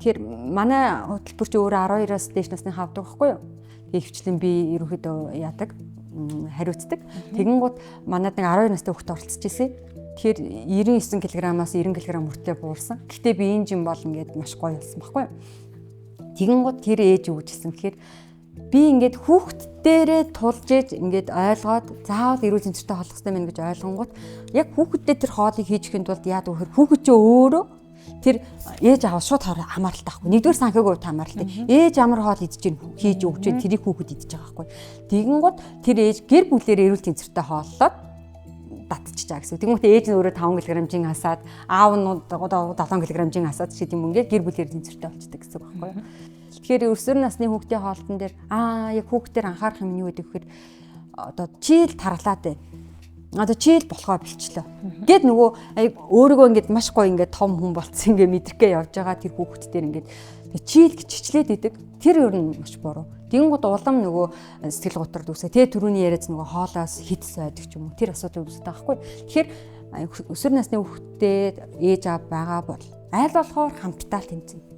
Тэгэхээр манай хөтөлбөр чи өөрөө 12-оос дээш насны хавдаг байхгүй юу? Тэгээ хвчлэн би ерөнхийдөө яадаг, хариуцдаг. Тэгэнгүүт манад нэг 12 настай хүүхэд оролцож ирсэн. Тэгэхээр 99 кг-аас 90 кг хүртлээр буурсан. Гэхдээ би энэ жин бол ингээд маш гоё болсон байхгүй юу? Тэгэнгүүт тэр ээж юу гэж хэлсэн гэхээр би ингээд хүүхэд дээрээ тулж ээж ингээд ойлгоод заавал эрүүл зэнцэртэй хооллох хэрэгтэй мэн гэж ойлгонгууд яг хүүхэддээ тэр хоолыг хийж ихэнд тулд яадаг вэ гэхээр хүүхэд чи өөрөө тэр ээж аав шууд хамааралтай байхгүй. Нэгдүгээр санхүүгийн хувьд хамааралтай. Ээж амар хоол идэж гин хийж өгч гин тэрийг хүүхэд идэж байгаа байхгүй. Тэгэнгүүт тэр ээж гэр бүлээр эрүүл тэнцвэртэй хооллоод татчихжаа гэсэн. Тэгмүүт ээж нь өөрөө 5 кг-ийн хасаад, аав нь 7 кг-ийн хасаад шиг юм ингээд гэр бүлээр тэнцвэртэй болчдөг гэсэн үг байхгүй юу. Тэгэхээр өсвөр насны хүүхдийн хоолтон дээр яг хүүхдээр анхаарах юм нь юу гэдэг вэхээр одоо чийл тарлаад бай. Одоо чийл болохоо бэлчлээ. Гэт нөгөө өөрийгөө ингээд маш гоё ингээд том хүн болцсон ингээд мэдрэхгээ явж байгаа тэр хүүхд дээр ингээд чийл гэж чичлээд идэг. Тэр ер нь маш буруу. Тэгэнгүүт улам нөгөө сэтгэл готрол үүсэ. Тэгээ түрүүний яриац нөгөө хоолоос хит сайдаг ч юм уу. Тэр асуудал үүсдэг байхгүй. Тэгэхээр өсвөр насны хүүхдтэй ээж аав байгаа бол аль болохоор хамтдаа тэмцэн.